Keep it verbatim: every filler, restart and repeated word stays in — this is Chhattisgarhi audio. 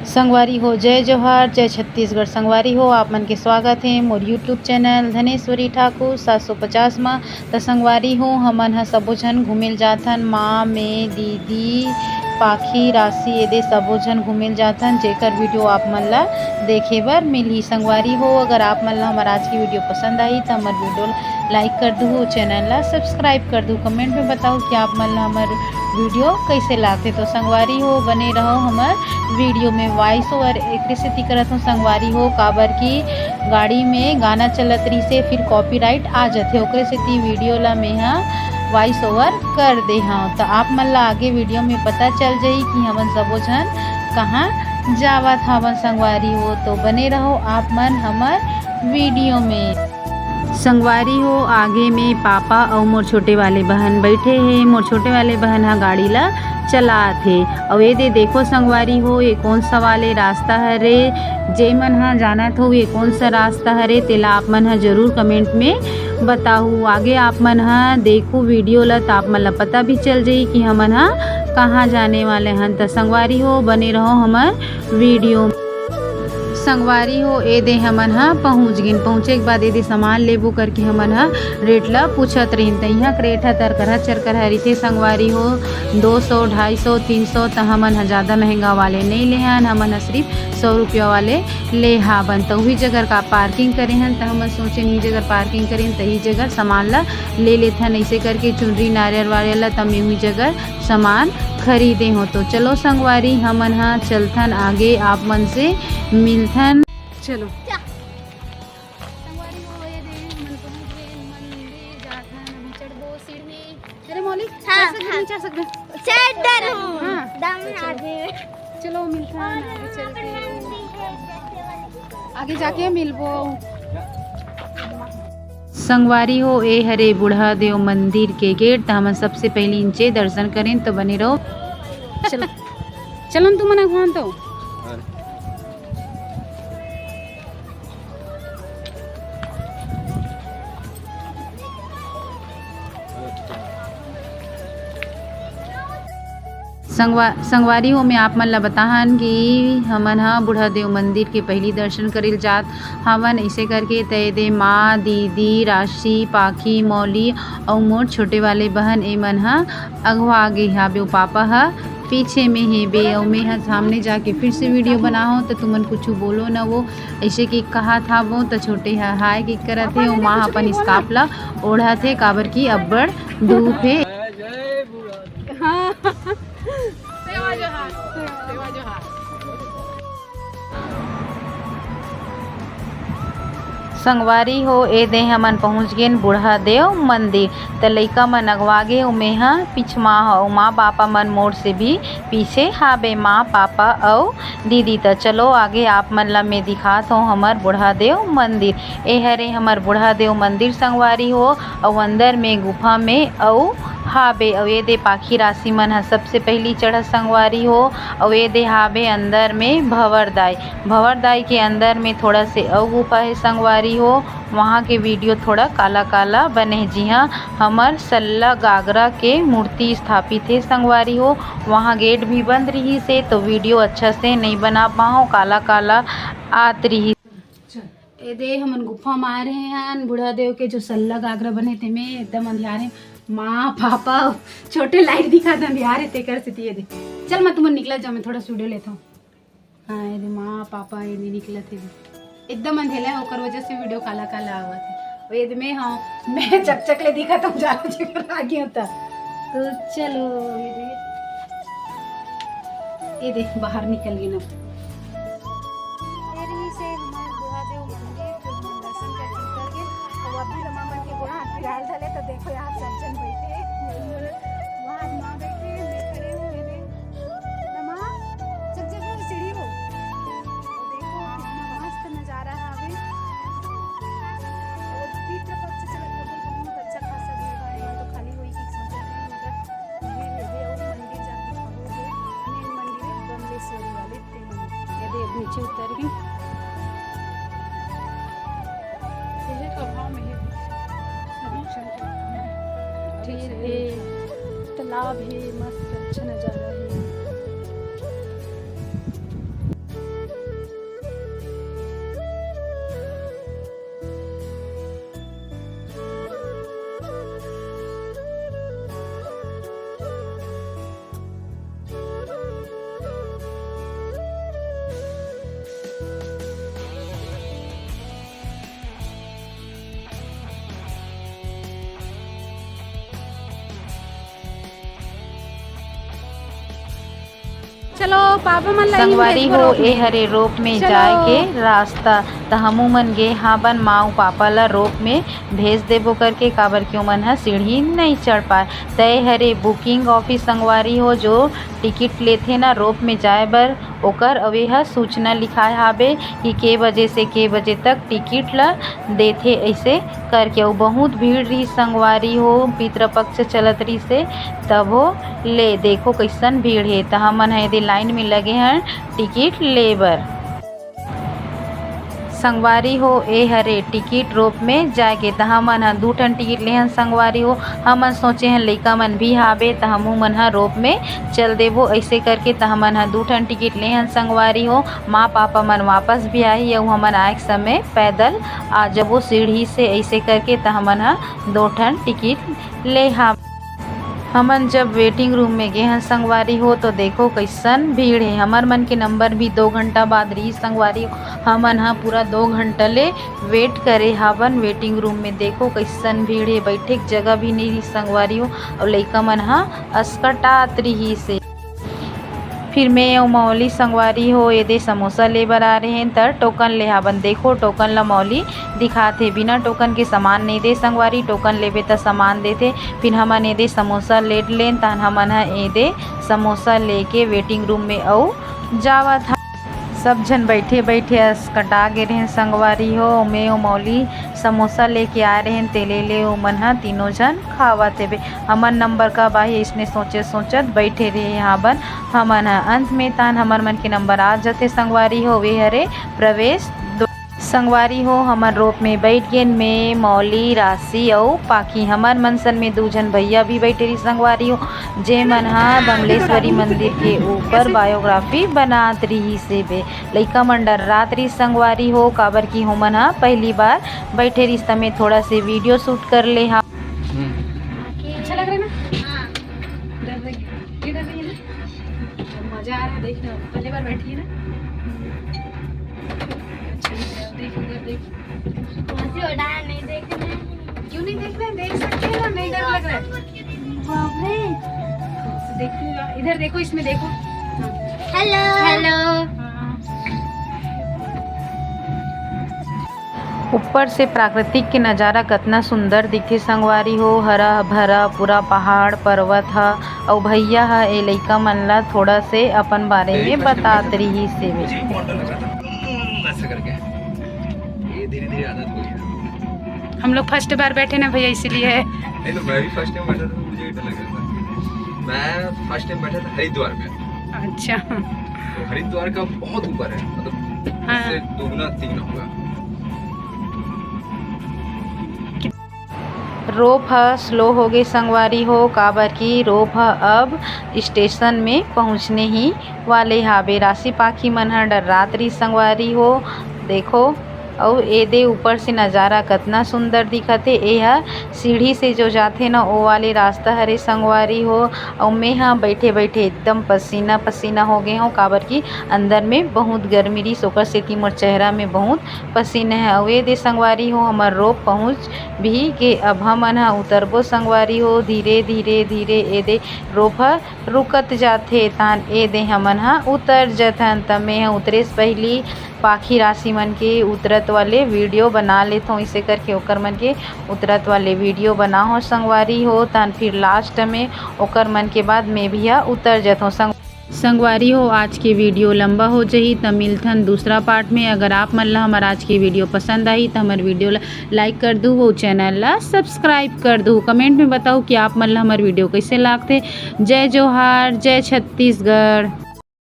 संगवारी हो, जय जोहार, जय छत्तीसगढ़। संगवारी हो, आप मन के स्वागत हे मोर YouTube चैनल धनेश्वरी ठाकुर सात सौ पचास म। त संगवारी हो, हमन ह सबो झन घूमे ल जाथन, माँ, मैं, दीदी, पाखी, राशि, एदे सबो झन घूमे ल जाथन, जेकर वीडियो आप मन ला देखे बर मिलही। संगवारी हो, अगर आप मन ला हमर आज की वीडियो पसंद आही त हमर वीडियो like कर दुहू, चैनल ला subscribe कर दुहू। कमेंट में बताओ कि आप मन ला हमर वीडियो कैसे लागथे। तो संगवारी हो, बने रहो हमर वीडियो में। वॉइस ओवर एकरे सेती करत हूँ संगवारी हो, काबर कि गाड़ी में गाना चलत रहिसे, फिर कॉपीराइट आ जाथे, ओकरे सेती वीडियो ला मैं ह वॉइस ओवर कर दे हव। त आप मन ला आगे वीडियो में पता चल जाही कि हमन सबो झन कहाँ जावत हवन संगवारी हो। तो बने रहो आप मन हमर वीडियो में। संगवारी हो, आगे में पापा अउ मोर छोटे वाले बहन बैठे हे। मोर छोटे वाले बहन ह गाड़ी ला चलात हे। अउ एदे देखो संगवारी हो, ये कौन सा वाले रास्ता हरे? जे मन ह जानत हो ये कौन सा रास्ता हरे, तेला आप मन ह जरूर कमेंट में बताहू। आगे आप मन ह देखू वीडियो ला, त आप मन ला पता भी चल जाही कि हमन ह कहाँ जाने वाले हन। त संगवारी हो, बने रहो हमर वीडियो। संगवारी हो, एदे हमन ह पहुँच गेन। पहुँचे के बाद एदे सामान लेबो करके हमन ह रेट ला पूछत रहिन। त इहाँ के रेट ह तरकरहा चरकरहा रहिथे संगवारी हो, दो सौ, ढाई सौ, तीन सौ। त हमन ह जादा महंगा वाले नइ लेहन, हमन ह सिर्फ सौ रुपया वाले ले हाबन। त उही जगह का पार्किंग करे हन, त हमन सोचेन इही जगह पार्किंग करेन, त इही जगह सामान ला ले लेथन। ऐसे करके चुनरी नारियल वारियल ला त मैं उही जगह सामान खरीदे हो। तो चलो संगवारी, हमन ह चलथन आगे, आप मन से मिलथन। चलो। संगवारी हो, ये दे, हमन पहुंच गए मंदिर, जाथन, अभी चढ़बो सीढ़ी। अरे मौली, हाँ, चढ़ सकबे, हाँ। नहीं चढ़ सकबे? चढ़ डर हूँ। हाँ। दम आ दे। चलो, मिलथन, आगे चल के। आगे जाके मिलबो। संगवारी हो, ए हरे बूढ़ा देव मंदिर के गेट। त हमन सबसे पहली इंचे दर्शन करेन, तो बने रहो। चलो, चलो न तुमन अगुवान तो। संगवा-, संगवारी हो, मैं आप मन ला बताहन कि हमन ह बूढ़ा देव मंदिर के पहली दर्शन करे ल जात हावन। ऐसे करके त एदे माँ, दीदी, राशि, पाखी, मौली अउ मोर छोटे वाले बहन, ए मन ह अगवा गे हाबे। ओ पापा ह पीछे में हेबे अउ मैं ह सामने जाके फिर से वीडियो बनाहूँ, त तुमन कुछु बोलो न वो। ऐसे कि कहा था वो, त छोटे ह हाय कि करत हे, ओ माँ अपन स्कार्फ ला ओढ़त हे, काबर कि अब्बड़ धूप हे। हाँ। सेवा जोहार, सेवा जोहार। संगवारी हो, ए दे हमन पहुँच गेन बूढ़ा देव मंदिर। त लइका मन अगवा गे, ओमे ह पिछमा ह, अउ माँ पापा मन मोर से भी पीछे हाबे, माँ पापा अउ दीदी। त चलो आगे आप मन ला मैं दिखात हूँ हमर बूढ़ा देव मंदिर। ए हरे हमर बूढ़ा देव मंदिर संगवारी हो, अउ अंदर में गुफा में अउ हाबे। अउ ए दे पाखी राशि मन ह सबसे पहली चढ़त संगवारी हो, अउ ए दे हाबे अंदर में भंवर दाई। भंवर दाई के अंदर में थोड़ा से अउ गुफा हे संगवारी हो, वहाँ के वीडियो थोड़ा काला काला बने हे, जिहाँ हमर सल्ला गागरा के मूर्ति स्थापित हे संगवारी हो। वहाँ गेट भी बंद रहिस हे, तो वीडियो अच्छा से नइ बना पाहूँ, काला काला आत रहिस। ए दे हमन गुफा म आए रहे हन, बूढ़ा देव के जो सल्ला गागरा बने तेमे एकदम अंधियार हे। माँ, पापा, छोटे लाइट दिखा दे, अंधियार हे तेकर सेती। ए दे, चल मैं तुमन निकलत जाओ, मैं थोड़ा वीडियो लेथव। हाँ, ए दे माँ, पापा, ए दे निकलत हे, एकदम अंधेला हे, ओकर वजह से वीडियो काला काला आवत हे। ओ ए दे मैं, हाँ, मैं चकचक ले दिखत हूँ, ज्यादा जी पर आ गई होता। तो चलो, ए दे, ए दे बाहर निकल गई ना। ए रहिस हे हमर बूढ़ा देव मंदिर, जो हमन दर्शन कर चुका के। अउ अभी रमा मन के गोड़ हाथ पिराए ल धरे, तो देखो यहाँ सब झन बैठे हे। वहाँ माँ बैठे हे, मैं खड़े हूँ, ए दे। रमा, चल, चल, चल, सीढ़ी हो। तो देखो, कितना मस्त नजारा हावे। अउ पितृपक्ष चलत हे, बहुत अच्छा खासा भीड़ भाड़ हे, तो खाली होही कि सोचत हे, मगर भीड़ हे, अउ मंदिर जाके दिखाबो हे, मेन मंदिर हे बमलेश्वरी वाले। ये दे, अब नीचे उतर गई। ये कहाँ में है? अभी चल के। ढेर है, तालाब है, मस्त अच्छा नजारा है। चलो, पापा मन ला ही संगवारी भेजबो हो, रोप ए में। हरे रोप में चलो। जाए के रास्ता। त हमू मन गे हाबन माँ अउ पापा ला रोप में भेज देबो करके, काबर कि ओमन ह सीढ़ी नइ चढ़ पाए। त ए हरे booking office संगवारी हो, जो टिकट लेथे ना रोप में जाए बर, ओकर अउ ए ह सूचना लिखाए हाबे कि के बजे से के बजे तक टिकट ला देथे, अइसे करके। अउ बहुत भीड़ रहिस संगवारी हो, पितृपक्ष चलत रहिस हे, तभो ले देखो कइसन भीड़ हे। त हमन ह एदे लाइन में लगे हन टिकट ले बर। संगवारी हो, ए हरे टिकट रोप में जाए के। त हमन ह दू ठन टिकट लेहन संगवारी हो। हमन सोचे हन लइका मन भी हाबे, त हमू मन ह रोप में चल देबो, अइसे करके। त हमन ह दू ठन टिकट लेहन संगवारी हो। माँ पापा मन वापस भी आही अउ हमन आए के समय पैदल आ जबो सीढ़ी से, अइसे करके। त हमन ह दो ठन टिकट ले हा। हमन जब waiting room में गे हन संगवारी हो, तो देखो कइसन भीड़ हे। हमर मन के नंबर भी दो घंटा बाद रही संगवारी हो। हमन ह पूरा दो घंटा ले wait करे हावन waiting room में। देखो कइसन भीड़ हे, बैठे के जगह भी नइ रही संगवारी हो, अउ लइका मन ह असकटात रहिस हे। फिर मैं अउ मौली संगवारी हो एदे समोसा ले बर आ रहे हैं, त टोकन ले हावन। देखो टोकन ला मौली दिखात हे, बिना टोकन के सामान नइ दे संगवारी, टोकन लेबे त सामान देथे। फिर हमन एदे समोसा ले लेन, तहन हमन ह एदे समोसा लेके waiting room में अउ जावत हा। सब झन बैठे बैठे असकटा गे रहेन संगवारी हो। मैं अउ मौली समोसा लेके आए रहेन, तेले ले ओमन ह तीनों झन खावत हेबे। हमर नंबर कब आही, अइसने सोचे सोचत बैठे रहे हावन हमन ह। अंत में तहन हमर मन के नंबर आ जथे संगवारी हो, वे हरे प्रवेश द्वार। संगवारी हो, हमन रोप में बैठ गेन, मैं, मौली, राशि अउ पाखी। हमर मन संग में दू झन भैया भी बैठे रही संगवारी हो, जे मन ह बमलेश्वरी मंदिर के ऊपर biography बनात रहिस हेबे। लइका मन डर्रात रहिस संगवारी हो, काबर कि ओमन ह पहली बार बैठे रहिस, त मैं थोड़ा से video shoot कर ले हा। अच्छा लग रहा है ना? हाँ। डर रही है। क्यों डर रही है ना? मजा आ रहा है, देख रहे हो, पहली बार बैठी है ना? अच्छा लग रहा है, देख, उधर देख। क्यों नहीं देख रहे हैं? देख सकते हैं ना, नहीं डर लग रहा है। बाप रे। देखो, इधर देखो, इसमें देखो। Hello। Hello। हाँ। ऊपर से प्राकृतिक के नजारा कतना सुंदर दिखथे संगवारी हो, हरा भरा पूरा पहाड़ पर्वत ह। अउ भैया ह ए लइका मन ला थोड़ा से अपन बारे में बतात रिहिस हे। हम लोग first बार बैठे ना भैया, इसीलिए। नहीं तो मैं भी first time बैठा था, तो मुझे भी डर लग रहा था। मैं first time बैठा था हरिद्वार में। अच्छा। तो हरिद्वार का बहुत ऊपर है, मतलब हाँ। इससे दोगुना तीगुना होगा। रोप ह slow हो गे संगवारी हो, काबर कि रोप ह अब station में पहुँचने ही वाले हाबे। राशि पाखी मन ह डर्रात रही संगवारी हो। देखो, अउ एदे ऊपर से नजारा कतना सुंदर दिखत हे। ए ह सीढ़ी से जो जाथे न, ओ वाले रास्ता हरे संगवारी हो। अउ मैं ह बैठे बैठे एकदम पसीना पसीना हो गे हूँ, काबर कि अंदर में बहुत गर्मी रहिस, ओकर सेती मोर चेहरा में बहुत पसीना है। अउ एदे संगवारी हो, हमर रोप पहुँच भी गे। अब हमन ह उतरबो संगवारी हो, धीरे धीरे धीरे एदे रोप ह रुकत जाथे, तान एदे हमन ह उतर जथन। त मैं ह उतरे से पहिली पाखी राशि मन के उतरत वाले video बना लेथों, इसे करके ओकर मन के उतरत वाले video बनाहूँ संगवारी हो। तान फिर last में ओकर मन के बाद मैं भी ह उतर जथों संग संगवारी हो, आज के video लंबा हो जही, त मिलथन दूसरा part में। अगर आप मन ला हमर आज के video पसंद आही, त हमर video ला like कर दू, वो channel ला subscribe कर दू। Comment में बताओ कि आप मन ला हमर video कैसे लागथे। जय जोहार, जय छत्तीसगढ़।